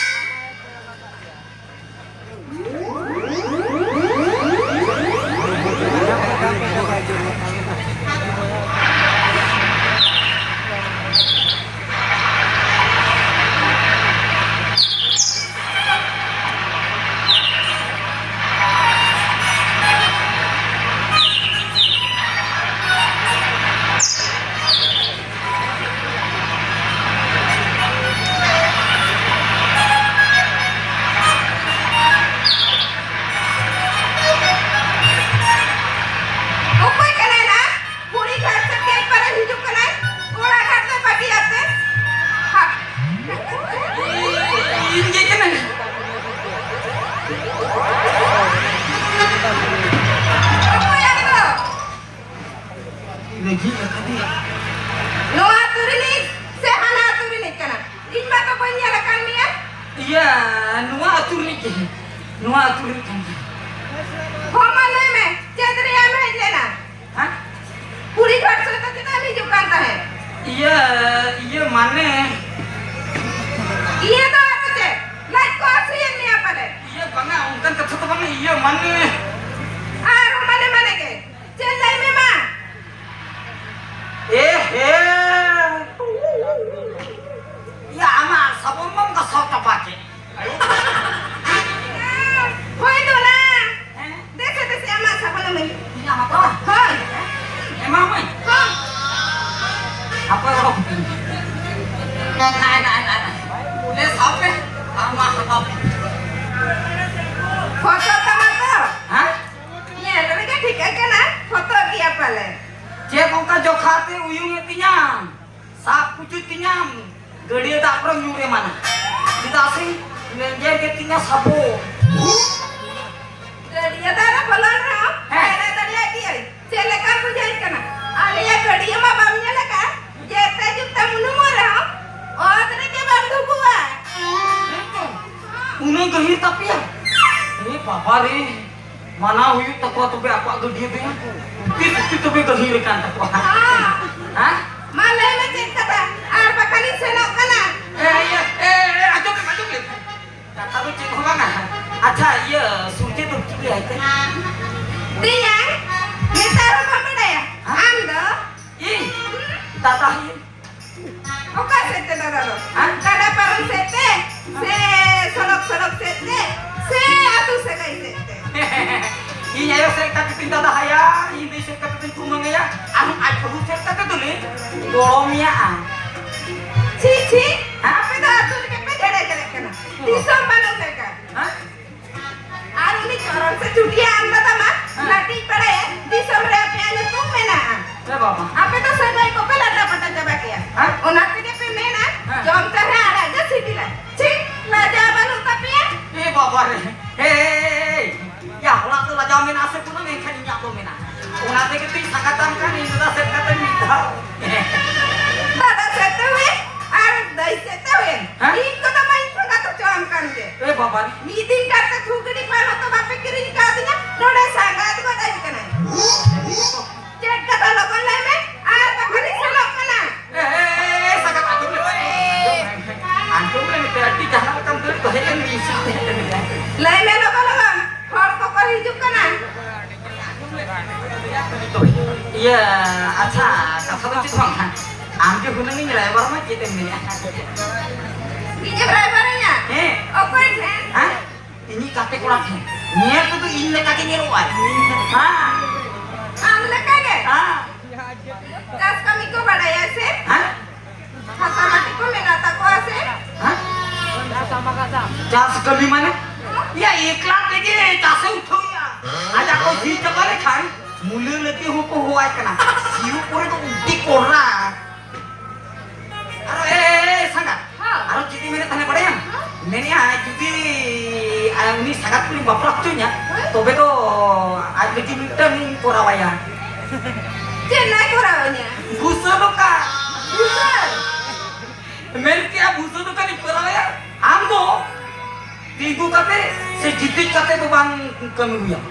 ᱚᱠᱚᱭ ᱠᱟᱱᱟᱭ ᱱᱟ? ᱠᱩᱲᱤ ᱜᱷᱟᱴ ᱥᱮᱫ ᱜᱮ ᱮᱠᱵᱟᱨᱮ ᱦᱤᱡᱩᱜ ᱠᱟᱱᱟᱭ, ᱠᱚᱲᱟ ᱜᱷᱟᱴ ᱫᱚ ᱵᱟᱹᱜᱤᱭᱟᱛᱮ᱾ ᱦᱟ-, ᱤᱧ ᱜᱮ ᱠᱟᱹᱱᱟᱹᱧ᱾ ᱚᱠᱚᱭ ᱟᱢ ᱫᱚ? ᱞᱟᱹᱜᱤᱫ ᱟᱠᱟᱫᱮᱭᱟ᱾ ᱱᱚᱣᱟ ᱟᱹᱛᱩ ᱨᱤᱱᱤᱡ ᱥᱮ ᱦᱟᱱᱟ ᱟᱹᱛᱩ ᱨᱤᱱᱤᱡ ᱠᱟᱱᱟ? ᱤᱧ ᱢᱟ ᱛᱚ ᱵᱟᱹᱧ ᱧᱮᱞ ᱟᱠᱟᱫ ᱢᱮᱭᱟ᱾ ᱤᱭᱟᱹ, ᱱᱚᱣᱟ ᱟᱹᱛᱩ ᱨᱤᱱᱤᱡ ᱜᱮ᱾ ᱱᱚᱣᱟ ᱟᱹᱛᱩ ᱨᱤᱱᱤᱡ ᱠᱟᱱ ᱜᱮᱭᱟ᱾ ᱦᱚᱸ, ᱢᱟ ᱞᱟᱹᱭ ᱢᱮ, ᱪᱮᱫ ᱨᱮᱭᱟᱜ ᱮᱢ ᱦᱮᱡ ᱞᱮᱱᱟ? ᱦᱮᱸ? ᱠᱩᱲᱤ ᱜᱷᱟᱴ ᱥᱮᱫ ᱫᱚ ᱪᱮᱫᱟᱜ ᱮᱢ ᱦᱤᱡᱩᱜ ᱠᱟᱱ ᱛᱟᱦᱮᱸᱫ? ᱤᱭᱟᱹ, ᱤᱭᱟᱹ ᱢᱟᱱᱮ᱾ ᱤᱭᱟᱹ ᱫᱚ ᱟᱨᱚ ᱪᱮᱫ? ᱞᱟᱡ ᱠᱚ ᱦᱟᱹᱥᱩᱭᱮᱫ ᱢᱮᱭᱟ ᱯᱟᱞᱮ? ᱤᱭᱟᱹ ᱵᱟᱝᱟ, ᱚᱱᱠᱟᱱ ᱠᱟᱛᱷᱟ ᱫᱚ ᱵᱟᱝᱟ, ᱤᱭᱟᱹ ᱢᱟᱱᱮ᱾ ᱟᱨ ᱢᱟᱱᱮ, ᱢᱟᱱᱮ ᱜᱮ᱾ ᱪᱮᱫ ᱞᱟᱹᱭ ᱢᱮ ᱢᱟ? ᱮ ᱦᱮ᱾ ᱭᱟ, ᱟᱢᱟᱜ ᱥᱟᱵᱚᱱ ᱵᱟᱢ ᱜᱟᱥᱟᱣ ᱪᱟᱵᱟ ᱠᱮᱫ? ᱦᱳᱭ ᱫᱚ ᱱᱟ᱾ ᱦᱮᱸ? ᱫᱮᱥᱮ, ᱫᱮᱥᱮ, ᱟᱢᱟᱜ ᱥᱟᱵᱚᱱ ᱮᱢᱟᱹᱧ᱾ ᱤᱧᱟᱜ ᱦᱟᱛᱟᱣᱟ? ᱦᱳᱭ᱾ ᱮᱢᱟᱢᱟᱹᱧ? ᱦᱳᱭ᱾ ᱦᱟᱯᱳᱭ ᱚᱰᱚᱠ ᱠᱟᱹᱧ᱾ ᱱᱟᱭ, ᱱᱟᱭ, ᱱᱟᱭ, ᱱᱟᱭ᱾ ᱞᱮ ᱥᱟᱵ ᱯᱮ, ᱟᱢᱟᱜ ᱦᱟᱛᱟᱣ ᱯᱮ᱾ ᱯᱷᱳᱴᱳ ᱛᱟᱢᱟ ᱛᱚ? ᱦᱮᱸ? ᱧᱮᱞ ᱨᱮᱜᱮ ᱴᱷᱤᱠᱟᱹᱜ ᱠᱟᱱᱟ, ᱯᱷᱳᱴᱳ ᱜᱮᱭᱟ ᱯᱟᱞᱮ᱾ ᱪᱮᱫ ᱚᱱᱠᱟ ᱡᱚᱠᱷᱟ ᱛᱮ ᱩᱭᱩᱝ ᱮᱫ ᱛᱤᱧᱟᱢ? ᱥᱟᱵ ᱯᱩᱪᱩᱡ ᱛᱤᱧᱟᱢ, ᱜᱟᱹᱰᱭᱟᱹ ᱫᱟᱜ ᱠᱚᱨᱮᱢ ᱧᱩᱨ ᱮᱢᱟᱱᱟ᱾ ᱪᱮᱫᱟᱜ ᱥᱮ ᱞᱮᱸᱡᱮᱨ ᱜᱮ ᱛᱤᱧᱟ ᱥᱟᱵᱚ᱾ ᱜᱟᱹᱰᱭᱟᱹ ᱫᱷᱟᱨᱮ ᱵᱚᱞᱚᱱ ᱨᱮᱦᱚᱸ ᱦᱮᱸ᱾ ᱯᱟᱭᱨᱟ ᱫᱟᱲᱮᱭᱟᱜ ᱜᱤᱭᱟᱹᱧ᱾ ᱪᱮᱫ ᱞᱮᱠᱟ ᱵᱩᱡᱷᱟᱹᱜ ᱠᱟᱱᱟ? ᱟᱞᱮᱭᱟᱜ ᱜᱟᱹᱰᱭᱟᱹ ᱢᱟ ᱵᱟᱢ ᱧᱮᱞ ᱟᱠᱟᱫ? ᱡᱮᱛᱮ ᱡᱩᱛᱟᱹ ᱩᱱᱩᱢᱚᱜ ᱨᱮᱦᱚᱸ ᱚᱛ ᱨᱮᱜᱮ ᱵᱟᱢ ᱰᱩᱵᱩᱜᱼᱟ᱾ ᱦᱮᱸ ᱛᱚ? ᱩᱱᱟᱹᱜ ᱜᱟᱹᱦᱤᱨ ᱛᱟᱯᱮᱭᱟ? ᱮ ᱵᱟᱵᱟ ᱨᱮ, ᱢᱟᱱᱟᱣ ᱦᱩᱭᱩᱜ ᱛᱟᱠᱚᱣᱟ ᱛᱚᱵᱮ ᱟᱠᱚᱣᱟᱜ ᱜᱟᱹᱰᱭᱟᱹ ᱫᱚ ᱭᱟ᱾ ᱛᱤᱥ ᱛᱤᱥ ᱛᱚᱵᱮ ᱜᱟᱹᱦᱤᱨ ᱟᱠᱟᱱ ᱛᱟᱠᱚᱣᱟ᱾ ᱦᱮᱸ᱾ ᱦᱮᱸ? ᱢᱟ ᱞᱟᱹᱭ ᱢᱮ ᱪᱮᱫ ᱠᱟᱛᱷᱟ? ᱟᱨ ᱵᱟᱠᱷᱟᱱᱤᱧ ᱥᱮᱱᱚᱜ ᱠᱟᱱᱟ᱾ ᱮ, ᱤᱭᱟᱹ, ᱮ, ᱮ, ᱟᱸᱡᱚᱢ ᱞᱮᱢ, ᱟᱸᱡᱚᱢ ᱞᱮᱢ᱾ ᱠᱟᱛᱷᱟ ᱫᱚ ᱪᱮᱫ ᱦᱚᱸ ᱵᱟᱝᱟ᱾ ᱟᱪᱪᱷᱟ, ᱤᱭᱟᱹ, ᱥᱩᱨᱡᱤᱛ ᱫᱚ ᱪᱤᱠᱟᱹᱭᱟᱭ ᱛᱮ? ᱛᱮᱭᱟᱝ, ᱱᱮᱛᱟᱨ ᱦᱚᱸ ᱵᱟᱢ ᱵᱟᱰᱟᱭᱟ? ᱦᱮᱸ? ᱟᱢ ᱫᱚ? ᱤᱧ? ᱫᱟᱫᱟ ᱦᱩᱭᱩᱜ᱾ ᱚᱠᱟ ᱥᱮᱫ ᱛᱮ ᱫᱟᱫᱟ ᱫᱚ? ᱦᱮᱸ? ᱜᱟᱰᱟ ᱯᱟᱨᱚᱢ ᱥᱮᱫ ᱛᱮ? ᱥᱮ ᱥᱚᱲᱚᱠ ᱥᱚᱲᱚᱠ ᱥᱮᱫ ᱛᱮ? ᱥᱮ ᱟᱹᱛᱩ ᱥᱟᱹᱜᱟᱹᱭ ᱥᱮᱫ ᱛᱮ? ᱤᱧ ᱟᱭᱳ ᱥᱮᱫ ᱠᱟᱹᱴᱤᱡ ᱤᱧ ᱫᱟᱫᱟ ᱦᱟᱭᱟ, ᱤᱧ ᱫᱟᱹᱭ ᱥᱮᱫ ᱠᱟᱹᱴᱤᱡ ᱤᱧ ᱠᱩᱢᱟᱹᱝ ᱟᱭᱟ, ᱟᱨ ᱟᱡ ᱵᱟᱹᱦᱩ ᱥᱮᱫ ᱠᱟᱹᱴᱤᱡ ᱫᱚᱞᱤᱧ ᱜᱚᱲᱚ ᱢᱮᱭᱟ᱾ ᱪᱷᱤ, ᱪᱷᱤ, ᱦᱮᱸ? ᱟᱯᱮ ᱫᱚ ᱟᱹᱛᱩ ᱨᱮᱜᱮ ᱯᱮ ᱡᱷᱮᱲᱮ ᱡᱷᱮᱲᱮᱜ ᱠᱟᱱᱟ᱾ ᱫᱤᱥᱚᱢ ᱵᱟᱹᱱᱩᱜ ᱞᱮᱠᱟ᱾ ᱦᱮᱸ? ᱟᱨ ᱩᱱᱤ ᱪᱚᱨᱚᱠ ᱥᱮ ᱪᱩᱴᱤᱭᱟ ᱟᱢ ᱫᱟᱫᱟ ᱢᱟ, ᱦᱮᱸ᱾ ᱞᱟᱹᱴᱤᱡ ᱯᱟᱲᱟᱭᱟ, ᱫᱤᱥᱚᱢ ᱨᱮ ᱟᱯᱮᱭᱟᱜ ᱧᱩᱛᱩᱢ ᱢᱮᱱᱟᱜᱼᱟ᱾ ᱦᱮᱸ ᱵᱟᱵᱟ᱾ ᱟᱯᱮ ᱫᱚ ᱥᱟᱹᱜᱟᱹᱭ ᱠᱚᱯᱮ ᱞᱟᱴᱟ ᱯᱟᱴᱟ ᱪᱟᱵᱟ ᱠᱮᱭᱟ᱾ ᱦᱮᱸ? ᱚᱱᱟ ᱛᱮᱜᱮ ᱯᱮ ᱢᱮᱱᱟ, ᱦᱮᱸ᱾ ᱡᱚᱢ ᱪᱟᱨᱦᱟ ᱟᱲᱟᱜ ᱜᱮ ᱥᱤᱵᱤᱞᱟ᱾ ᱪᱷᱤ, ᱞᱟᱡᱟᱣ ᱵᱟᱹᱱᱩᱜ ᱛᱟᱯᱮᱭᱟ? ᱮ ᱵᱟᱵᱟ ᱨᱮ, ᱦᱮ, ᱮ, ᱮ, ᱮ, ᱭᱟ, ᱦᱚᱲᱟᱜ ᱫᱚ ᱞᱟᱡᱟᱣ ᱢᱮᱱᱟᱜᱼᱟ ᱥᱮ ᱵᱟᱹᱱᱩᱜᱼᱟ, ᱢᱮᱱᱠᱷᱟᱱ ᱤᱧᱟᱹᱜ ᱫᱚ ᱢᱮᱱᱟᱜᱼᱟ᱾ ᱚᱱᱟ ᱛᱮᱜᱮ ᱛᱚᱧ ᱥᱟᱸᱜᱟᱛᱟᱢ ᱠᱟᱱ, ᱤᱧ ᱫᱟᱫᱟ ᱥᱮᱫ ᱠᱟᱛᱮ ᱢᱤᱫ ᱫᱷᱟᱣ᱾ ᱫᱟᱫᱟ ᱥᱮᱫ ᱛᱮ ᱦᱩᱭᱮᱱ ᱟᱨ ᱫᱟᱹᱭ ᱥᱮᱫ ᱛᱮ ᱦᱩᱭᱮᱱ᱾ ᱦᱮᱸ? ᱤᱧ ᱠᱚᱫᱚ ᱢᱟᱧ ᱥᱟᱸᱜᱟᱛ ᱦᱚᱪᱚᱣᱟᱢ ᱠᱟᱱ ᱜᱮ᱾ ᱮ ᱵᱟᱵᱟ ᱨᱮ᱾ ᱢᱤᱫ ᱫᱤᱱ ᱠᱟᱛᱮ ᱛᱷᱩᱜᱲᱤ ᱯᱟᱱ ᱦᱚᱸᱛᱚ ᱵᱟᱯᱮ ᱠᱤᱨᱤᱧ ᱠᱟᱣᱫᱤᱧᱟ, ᱱᱚᱰᱮ ᱥᱟᱸᱜᱟᱛ ᱜᱚᱫ ᱟᱹᱧ ᱠᱟᱱᱟᱭ᱾ ᱪᱮᱫ ᱠᱟᱛᱷᱟ ᱞᱚᱜᱚᱱ ᱞᱟᱹᱭ ᱢᱮ, ᱟᱨ ᱵᱟᱠᱷᱟᱱᱤᱧ ᱥᱮᱱᱚᱜ ᱠᱟᱱᱟ᱾ ᱮ, ᱮ, ᱮ, ᱮ, ᱥᱟᱸᱜᱟᱛ ᱟᱸᱡᱚᱢ ᱞᱮ᱾ ᱟᱸᱡᱚᱢ ᱞᱮ ᱢᱮᱛᱮ, ᱟᱹᱰᱤ ᱡᱟᱦᱟᱸ ᱞᱮᱠᱟᱢ ᱫᱟᱹᱲ ᱫᱚ ᱦᱮᱡ ᱮᱱ ᱜᱮ, ᱤᱧ ᱥᱟᱶ ᱛᱮ ᱦᱮᱡ ᱮᱱ ᱜᱮ᱾ ᱞᱟᱹᱭ ᱢᱮ ᱞᱚᱜᱚᱱ ᱞᱚᱜᱚᱱ, ᱦᱚᱲ ᱠᱚᱠᱚ ᱦᱤᱡᱩᱜ ᱠᱟᱱᱟ᱾ ᱤᱭᱟᱹ, ᱟᱪᱪᱷᱟ, ᱠᱟᱛᱷᱟ ᱫᱚ ᱪᱮᱫ ᱦᱚᱸ ᱵᱟᱝ᱾ ᱟᱢ ᱜᱮ ᱦᱩᱱᱟᱹᱝ ᱤᱧ ᱨᱟᱭᱵᱟᱨ ᱢᱟ, ᱪᱮᱫ ᱮᱢ ᱢᱮᱱᱮᱫᱼᱟ? ᱤᱧᱮᱢ ᱨᱟᱭᱵᱟᱨᱤᱧᱟ? ᱦᱮᱸ᱾ ᱚᱠᱚᱭ ᱴᱷᱮᱱ? ᱦᱮᱸ? ᱤᱧᱤᱡ ᱜᱟᱛᱮ ᱠᱚᱲᱟ ᱴᱷᱮᱱ᱾ ᱧᱮᱞ ᱛᱮᱫᱚ ᱤᱧ ᱞᱮᱠᱟ ᱜᱮ ᱧᱮᱞᱚᱜᱼᱟᱭ᱾ ᱦᱮᱸ᱾ ᱟᱢ ᱞᱮᱠᱟ ᱜᱮ? ᱦᱮᱸ᱾ ᱪᱟᱥ ᱠᱟᱹᱢᱤ ᱠᱚ ᱵᱟᱲᱟᱭᱟ ᱥᱮ? ᱦᱮᱸ? ᱦᱟᱥᱟ ᱢᱟᱹᱴᱤ ᱠᱚ ᱢᱮᱱᱟᱜ ᱛᱟᱠᱚᱣᱟ ᱥᱮ? ᱦᱮᱸ? ᱪᱟᱥ ᱠᱟᱹᱢᱤ ᱢᱟᱱᱮ? ᱭᱟ, ᱮᱠᱞᱟ ᱛᱮᱜᱮ ᱪᱟᱥᱮ ᱩᱴᱷᱟᱹᱣᱮᱜᱼᱟ᱾ ᱟᱡᱟᱜ ᱠᱚ ᱥᱤ ᱪᱟᱵᱟ ᱞᱮᱠᱷᱟᱱ ᱢᱩᱞᱟᱹ ᱞᱟᱹᱜᱤᱫ ᱦᱚᱸᱠᱚ ᱦᱚᱦᱚᱣᱟᱭ ᱠᱟᱱᱟ᱾ ᱥᱤᱭᱳᱜ ᱠᱚᱨᱮ ᱫᱚ ᱩᱰᱤ ᱠᱚᱨᱟ᱾ ᱟᱨᱚ, ᱮ, ᱮ, ᱮ, ᱥᱟᱸᱜᱟᱛ᱾ ᱦᱮᱸ᱾ ᱟᱨᱚ ᱪᱮᱫ ᱤᱧ ᱢᱮᱱᱮᱫ ᱛᱟᱦᱮᱱᱟ ᱵᱟᱲᱟᱭᱟᱢ? ᱦᱮᱸ᱾ ᱢᱮᱱᱮᱫᱼᱟ, ᱡᱩᱫᱤ, ᱟ, ᱩᱱᱤ ᱥᱟᱸᱜᱟᱛ ᱠᱩᱲᱤᱢ ᱵᱟᱯᱞᱟ ᱦᱚᱪᱚᱧᱟ, ᱦᱮᱸ᱾ ᱛᱚᱵᱮ ᱫᱚ ᱟᱡ ᱞᱟᱹᱜᱤᱫ ᱢᱤᱫᱴᱟᱝ ᱤᱧ ᱠᱚᱨᱟᱣᱟᱭᱟ᱾ ᱪᱮᱫ ᱞᱟᱭ ᱠᱚᱨᱟᱣᱟᱹᱧᱟ? ᱵᱷᱩᱥᱟᱹ ᱫᱚᱠᱟᱱ᱾ ᱵᱷᱩᱥᱟᱹ? ᱢᱮᱱ ᱠᱮᱜᱼᱟ, ᱵᱷᱩᱥᱟᱹ ᱫᱚᱠᱟᱱᱤᱧ ᱠᱚᱨᱟᱣᱟᱭᱟ᱾ ᱟᱢ ᱫᱚ ᱛᱤᱸᱜᱩ ᱠᱟᱛᱮ ᱥᱮ ᱜᱤᱛᱤᱡ ᱠᱟᱛᱮ ᱫᱚ ᱵᱟᱝ ᱠᱟᱹᱢᱤ ᱦᱩᱭᱟᱢᱟ᱾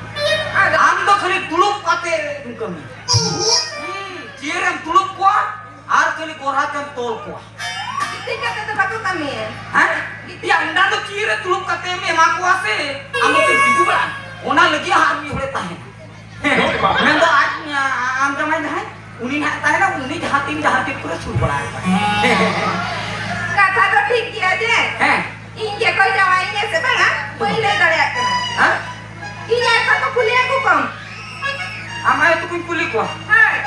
ᱟᱫᱚ ᱟᱢ ᱫᱚ ᱠᱷᱟᱹᱞᱤ ᱫᱩᱲᱩᱵ ᱠᱟᱛᱮ ᱮᱢ ᱠᱟᱹᱢᱤᱭᱟ᱾ ᱦᱩᱸ, ᱪᱮᱭᱟᱨ ᱨᱮᱢ ᱫᱩᱲᱩᱵ ᱠᱚᱣᱟ ᱟᱨ ᱠᱷᱟᱹᱞᱤ ᱜᱚᱨᱦᱟ ᱛᱮᱢ ᱛᱚᱞ ᱠᱚᱣᱟ᱾ ᱜᱤᱛᱤᱡ ᱠᱟᱛᱮ ᱫᱚ ᱵᱟᱠᱚ ᱠᱟᱹᱢᱤᱭᱟ᱾ ᱦᱮᱸ? ᱭᱟ, ᱚᱱᱟ ᱫᱚ ᱪᱮᱭᱟᱨ ᱨᱮ ᱫᱩᱲᱩᱵ ᱠᱟᱛᱮ ᱮᱢ ᱮᱢᱟ ᱠᱚᱣᱟ ᱥᱮ, ᱟᱢ ᱫᱚ ᱛᱤᱸᱜᱩ ᱵᱟᱲᱟᱜ, ᱚᱱᱟ ᱞᱟᱹᱜᱤᱫ ᱟᱨ ᱢᱤᱫ ᱦᱚᱲᱮ ᱛᱟᱦᱮᱱᱟ᱾ ᱢᱮᱱᱫᱚ ᱟᱡ, ᱟ-, ᱟᱢ ᱡᱟᱢᱟᱭ ᱡᱟᱦᱟᱸᱭ, ᱩᱱᱤ ᱱᱟᱦᱟᱜ ᱛᱟᱦᱮᱱᱟ, ᱩᱱᱤ ᱡᱟᱦᱟᱸ ᱛᱤᱱ ᱡᱟᱦᱟᱸ ᱛᱤᱱ ᱠᱚᱨᱮ ᱥᱩᱨ ᱵᱟᱲᱟᱭ᱾ ᱠᱟᱛᱷᱟ ᱫᱚ ᱴᱷᱤᱠ ᱜᱮᱭᱟ ᱡᱮ ᱦᱮᱸ᱾ ᱤᱧ ᱜᱮᱠᱚ ᱡᱟᱶᱟᱭᱤᱧᱟ ᱥᱮ ᱵᱟᱝᱟ, ᱵᱟᱹᱧ ᱞᱟᱹᱭ ᱫᱟᱲᱮᱭᱟᱜ ᱠᱟᱱᱟ᱾ ᱦᱮᱸ? ᱤᱧ ᱟᱭᱳ ᱛᱟᱠᱚ ᱠᱩᱞᱤ ᱟᱹᱜᱩ ᱠᱚᱢ᱾ ᱟᱢ ᱟᱭᱳ ᱛᱟᱠᱚᱧ ᱠᱩᱞᱤ ᱠᱚᱣᱟ᱾ ᱦᱳᱭ,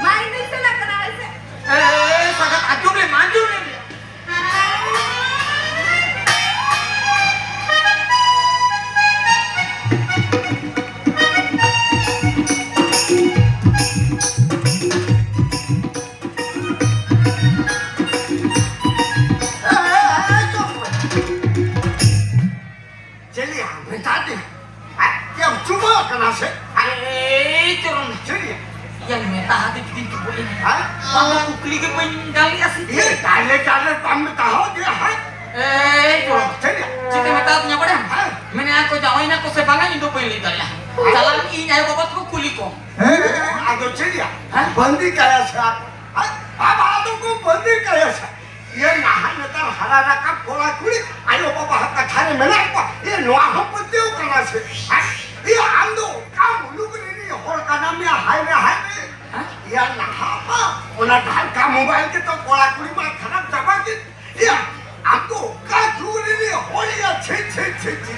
ᱢᱟ ᱤᱧ ᱫᱩᱧ ᱥᱮᱱᱚᱜ ᱠᱟᱱᱟ ᱦᱳᱭ ᱥᱮ᱾ ᱮ, ᱮ, ᱮ, ᱥᱟᱜᱟᱛ, ᱟᱸᱡᱚᱢ ᱞᱮ, ᱟᱸᱡᱚᱢ ᱞᱮ᱾ ᱪᱮᱫ ᱭᱟ, ᱢᱮᱛᱟ ᱫᱮ᱾ ᱟᱡ ᱪᱮᱫ ᱮᱢ ᱪᱩᱵᱟᱹᱜ ᱠᱟᱱᱟ ᱥᱮ? ᱮᱭ ᱪᱚᱨᱚᱱ᱾ ᱪᱮᱫ ᱭᱟ? ᱭᱟ, ᱢᱮᱛᱟ ᱦᱟᱫᱮ ᱡᱩᱫᱤᱧ ᱪᱩᱵᱟᱹᱜ ᱤᱧ᱾ ᱦᱮᱸ? ᱵᱟᱝ ᱫᱚ ᱠᱩᱠᱞᱤ ᱜᱮ ᱵᱟᱹᱧ ᱫᱟᱲᱮᱭᱟᱜᱼᱟ ᱥᱮ ᱪᱮᱫ? ᱮᱭ, ᱰᱟᱭᱞᱮ, ᱰᱟᱭᱞᱮ ᱵᱟᱢ ᱢᱮᱛᱟ ᱦᱚ ᱫᱮ, ᱦᱮᱸ? ᱮᱭ ᱪᱚᱨᱚᱱ᱾ ᱪᱮᱫ ᱭᱟ? ᱪᱮᱫ ᱮ ᱢᱮᱛᱟ ᱫᱤᱧᱟ ᱵᱟᱲᱟᱭᱟᱢ? ᱦᱮᱸ᱾ ᱢᱮᱱᱮ ᱟᱠᱚ ᱡᱟᱶᱟᱭ ᱱᱟᱠᱚ ᱥᱮ ᱵᱟᱝᱟ, ᱤᱧ ᱫᱚ ᱵᱟᱹᱧ ᱞᱟᱹᱭ ᱫᱟᱲᱮᱭᱟᱜᱼᱟ᱾ ᱪᱟᱞᱟᱜ ᱤᱧ ᱟᱭᱳ ᱵᱟᱵᱟ ᱛᱟᱠᱚ ᱠᱩᱞᱤ ᱠᱚ᱾ ᱦᱮᱸ, ᱟᱫᱚ ᱪᱮᱫ ᱭᱟ? ᱦᱮᱸ? ᱵᱟᱸᱫᱤ ᱠᱟᱭᱟ ᱥᱮ ᱟᱡ? ᱟᱡ ᱵᱟᱵᱟ ᱫᱚᱠᱚ ᱵᱟᱸᱫᱤ ᱠᱟᱭᱟ ᱥᱮ? ᱤᱭᱟᱹ ᱱᱟᱦᱟᱜ ᱱᱮᱛᱟᱨ ᱦᱟᱨᱟ ᱨᱟᱠᱟᱵ ᱠᱚᱲᱟ ᱠᱩᱲᱤ ᱟᱭᱳ ᱵᱟᱵᱟ ᱦᱟᱜ ᱠᱟᱛᱷᱟ ᱨᱮ ᱢᱮᱱᱟᱜ ᱠᱚᱣᱟ᱾ ᱤᱭᱟᱹ ᱱᱚᱣᱟ ᱦᱚᱸ ᱯᱟᱹᱛᱭᱟᱹᱣ ᱠᱟᱱᱟ ᱥᱮ? ᱦᱮᱸ? ᱤᱭᱟᱹ ᱟᱢ ᱫᱚ ᱚᱠᱟ ᱢᱩᱞᱩᱠ ᱨᱤᱱᱤᱡ ᱦᱚᱲ ᱠᱟᱱᱟᱢ ᱭᱟ? ᱦᱟᱭ ᱨᱮ, ᱦᱟᱭ ᱨᱮ᱾ ᱦᱮᱸ? ᱤᱭᱟᱹ ᱱᱟᱦᱟᱜ ᱢᱟ ᱚᱱᱟ ᱰᱷᱟᱝᱠᱟ ᱢᱳᱵᱟᱭᱤᱞ ᱜᱮᱛᱚ ᱠᱚᱲᱟ ᱠᱩᱲᱤ ᱢᱟ ᱠᱷᱟᱨᱟᱯ ᱪᱟᱵᱟ ᱠᱮᱫ᱾ ᱤᱭᱟᱹ ᱟᱢ ᱫᱚ ᱚᱠᱟ ᱡᱩᱜᱽ ᱨᱤᱱᱤᱡ ᱦᱚᱲ ᱭᱟ? ᱪᱷᱤ, ᱪᱷᱤ, ᱪᱷᱤ, ᱪᱷᱤ᱾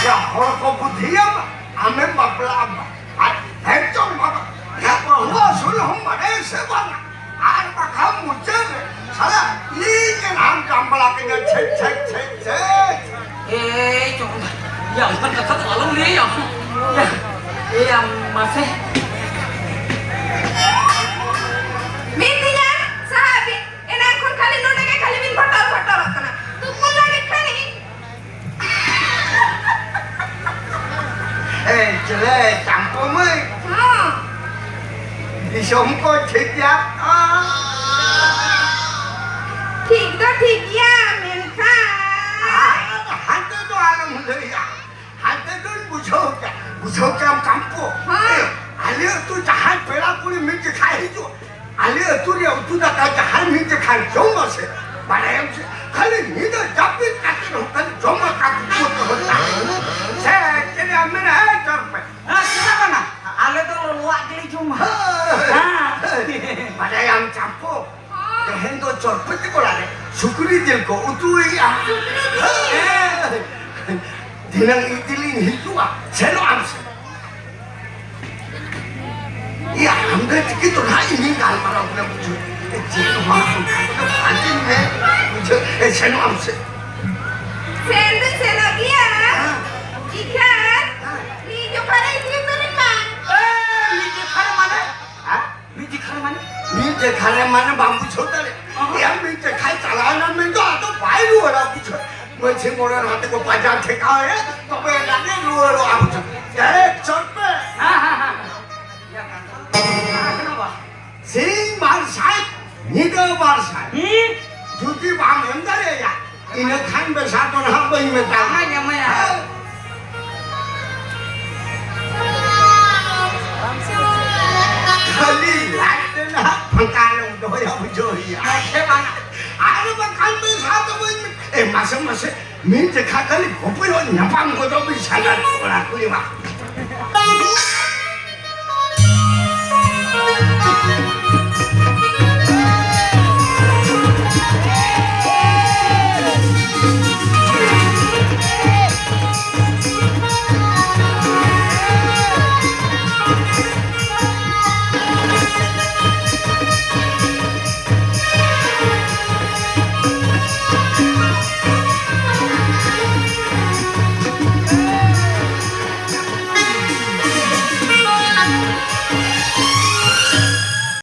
ᱤᱭᱟᱹ ᱦᱚᱲ ᱠᱚ ᱵᱩᱫᱷᱤᱭᱟᱢᱟ, ᱟᱢᱮᱢ ᱵᱟᱯᱞᱟᱜᱼᱟ᱾ ᱟᱨ ᱦᱮᱸ ᱪᱚᱝ ᱵᱟᱵᱟ, ᱭᱟ ᱵᱟᱹᱦᱩ ᱟᱹᱥᱩᱞ ᱦᱚᱸ ᱵᱟᱰᱟᱭ ᱥᱮ ᱵᱟᱝᱟ? ᱟᱨ ᱵᱟᱠᱷᱟᱱ ᱢᱩᱪᱟᱹᱫ ᱨᱮ ᱥᱟᱞᱟ ᱤᱧ ᱜᱮ ᱱᱟᱦᱟᱜ ᱡᱟᱢᱵᱲᱟ ᱠᱮᱫᱟ᱾ ᱪᱷᱮ, ᱪᱷᱮ, ᱪᱷᱮ, ᱪᱷᱮ᱾ ᱮᱭ ᱪᱚᱝ, ᱭᱟ, ᱚᱱᱠᱟᱱ ᱠᱟᱛᱷᱟ ᱫᱚ ᱟᱞᱚᱢ ᱞᱟᱹᱭᱟ᱾ ᱭᱟ, ᱮᱭᱟ, ᱢᱟᱥᱮ᱾ ᱢᱤᱛᱟᱹᱧᱟ, ᱥᱟᱦᱟᱜ ᱵᱤᱱ᱾ ᱮᱱᱟᱝ ᱠᱷᱚᱱ ᱠᱷᱟᱹᱞᱤ ᱱᱚᱰᱮ ᱜᱮ ᱠᱷᱟᱹᱞᱤ ᱵᱤᱱ ᱵᱷᱚᱴᱚᱨ ᱵᱷᱚᱴᱚᱨᱚᱜ ᱠᱟᱱᱟ᱾ ᱛᱩᱯᱩᱱ ᱞᱟᱹᱜᱤᱫ ᱠᱷᱟᱹᱞᱤ᱾ ᱮ, ᱴᱷᱤᱠ ᱜᱮᱭᱟ, ᱢᱮᱱᱠᱷᱟᱱ ᱟᱨ ᱦᱟᱱᱛᱮ ᱫᱚ ᱟᱞᱚᱢ ᱞᱟᱹᱭᱟ᱾ ᱦᱟᱱᱛᱮ ᱫᱚᱧ ᱵᱩᱡᱷᱟᱹᱣ ᱠᱮᱫ, ᱵᱩᱡᱷᱟᱹᱣ ᱠᱮᱫᱟᱢ ᱠᱟᱢᱯᱩ᱾ ᱦᱮᱸ᱾ ᱮ, ᱟᱞᱮ ᱟᱹᱛᱩ ᱡᱟᱦᱟᱸᱭ ᱯᱮᱲᱟ ᱠᱩᱲᱤ ᱢᱤᱫ ᱡᱚᱠᱷᱟᱭ ᱦᱤᱡᱩᱜ, ᱟᱞᱮ ᱟᱹᱛᱩ ᱨᱮ ᱩᱛᱩ ᱫᱟᱠᱟ ᱡᱟᱦᱟᱸᱭ ᱢᱤᱫ ᱡᱚᱠᱷᱟᱭ ᱡᱚᱢᱟ ᱥᱮ, ᱵᱟᱲᱟᱭᱟᱢ ᱥᱮ, ᱠᱷᱟᱹᱞᱤ ᱧᱤᱫᱟᱹ ᱡᱟᱹᱯᱤᱫ ᱠᱟᱛᱮ ᱦᱚᱸ ᱠᱷᱟᱹᱞᱤ ᱡᱚᱢ ᱟᱠᱟᱫ ᱠᱚ ᱛᱟᱦᱮᱸ᱾ ᱥᱮ ᱪᱮᱫ ᱮᱢ ᱢᱮᱱᱟ? ᱮ, ᱪᱚᱨ ᱯᱮ᱾ ᱦᱮᱸ, ᱪᱮᱫᱟᱜ ᱵᱟᱝᱟ? ᱟᱞᱮ ᱫᱚ ᱞᱚᱞᱚᱣᱟᱜ ᱜᱮᱞᱮ ᱡᱚᱢᱟ᱾ ᱦᱮᱸ᱾ ᱦᱮᱸ᱾ ᱵᱟᱲᱟᱭᱟᱢ ᱪᱟᱢᱯᱩ, ᱛᱮᱦᱮᱧ ᱫᱚ ᱪᱚᱨᱯᱚᱛᱤ ᱠᱚᱲᱟ ᱨᱮ ᱥᱩᱠᱨᱤ ᱡᱤᱞ ᱠᱚ ᱩᱛᱩᱭᱮᱫᱼᱟ᱾ ᱥᱩᱠᱨᱤ ᱡᱤᱞ? ᱦᱮᱸ᱾ ᱫᱷᱤᱱᱟᱹᱝ ᱤᱫᱤ ᱞᱤᱧ ᱦᱤᱡᱩᱜᱼᱟ, ᱥᱮᱱᱚᱜ ᱟᱢ ᱥᱮ? ᱤᱭᱟ, ᱟᱢ ᱫᱚ ᱪᱤᱠᱟᱹ ᱛᱚ ᱱᱟᱦᱟᱜ ᱤᱧᱤᱧ ᱜᱟᱞᱢᱟᱨᱟᱣ ᱠᱟᱱᱟ, ᱵᱩᱡᱷᱟᱹᱣ? ᱪᱮᱫ ᱦᱚᱸ ᱵᱟᱝ, ᱚᱱᱠᱟ ᱫᱚ ᱵᱟᱝ ᱢᱮ, ᱵᱩᱡᱷᱟᱹᱣ? ᱮ, ᱥᱮᱱᱚᱜ ᱟᱢ ᱥᱮ? ᱥᱮᱱ ᱫᱚᱧ ᱥᱮᱱᱚᱜ ᱜᱮᱭᱟ᱾ ᱦᱮᱸ᱾ ᱤᱠᱷᱟᱹᱱ ᱦᱮᱸ᱾ ᱢᱤᱫ ᱡᱚᱠᱷᱟ ᱨᱮ ᱤᱫᱤ ᱩᱛᱟᱹᱨᱤᱧ ᱢᱟ᱾ ᱮ, ᱢᱤᱫ ᱡᱚᱠᱷᱟ ᱨᱮ ᱢᱟᱱᱮ? ᱦᱮᱸ? ᱢᱤᱫ ᱡᱮᱠᱷᱟ ᱨᱮ ᱢᱟᱱᱮ? ᱢᱤᱫ ᱡᱮᱠᱷᱟ ᱨᱮ ᱢᱟᱱᱮ ᱵᱟᱢ ᱵᱩᱡᱷᱟᱹᱣ ᱫᱟᱲᱮᱭᱟᱜ᱾ ᱚᱦᱚᱸ᱾ ᱮᱭᱟ, ᱢᱤᱫ ᱡᱮᱠᱷᱟᱭ ᱪᱟᱞᱟᱣ ᱮᱱᱟ ᱢᱮᱱᱫᱚ ᱟᱫᱚ ᱵᱟᱭ ᱨᱩᱣᱟᱹᱲᱟ, ᱵᱩᱡᱷᱟᱹᱣ᱾ ᱢᱟᱹᱡᱷᱤ ᱢᱚᱬᱮ ᱦᱚᱲ ᱛᱮᱠᱚ ᱯᱟᱸᱡᱟ ᱴᱷᱮᱠᱟᱣ ᱮᱭᱟ, ᱛᱚᱵᱮ ᱮᱱᱟᱝ ᱮ ᱨᱩᱣᱟᱹᱲᱚᱜᱼᱟ, ᱵᱩᱡᱷᱟᱹᱣ᱾ ᱮᱠ ᱥᱚ ᱯᱮ᱾ ᱦᱮᱸ, ᱦᱮᱸ, ᱦᱮᱸ᱾ ᱥᱤᱧ ᱵᱟᱨ ᱥᱟᱭ, ᱧᱤᱫᱟᱹ ᱵᱟᱨ ᱥᱟᱭ᱾ ᱦᱩᱸ᱾ ᱡᱩᱫᱤ ᱵᱟᱢ ᱮᱢ ᱫᱟᱲᱮᱭᱟᱭᱟ, ᱤᱱᱟᱹ ᱠᱷᱟᱱ ᱵᱮᱥᱟ ᱫᱚ ᱱᱟᱦᱟᱜ ᱵᱟᱹᱧ ᱢᱮᱛᱟᱢᱟ᱾ ᱮᱢᱟᱭ, ᱮᱢᱟᱭᱟ᱾ ᱠᱷᱟᱹᱞᱤ ᱞᱟᱡ ᱛᱮ ᱱᱟᱦᱟᱜ ᱯᱷᱟᱸᱠᱟ ᱨᱮᱢ ᱫᱚᱦᱚᱭᱟ, ᱵᱩᱡᱷᱟᱹᱣ ᱦᱩᱭᱩᱜᱼᱟ᱾ ᱦᱮᱸ ᱥᱮ ᱵᱟᱝ? ᱟᱨ ᱵᱟᱠᱷᱟᱱ ᱵᱮᱥᱟ ᱫᱚ ᱵᱟᱹᱧ ᱢᱮ-, ᱮ, ᱢᱟᱥᱮ, ᱢᱟᱥᱮ, ᱢᱤᱫ ᱡᱮᱠᱷᱟ ᱠᱷᱟᱹᱞᱤ ᱜᱚᱯᱚᱡᱚᱜ ᱧᱟᱯᱟᱢ ᱜᱚᱫᱚᱜ ᱵᱤᱱ ᱥᱟᱱᱟᱢ ᱠᱚᱲᱟ ᱠᱩᱲᱤ ᱢᱟ᱾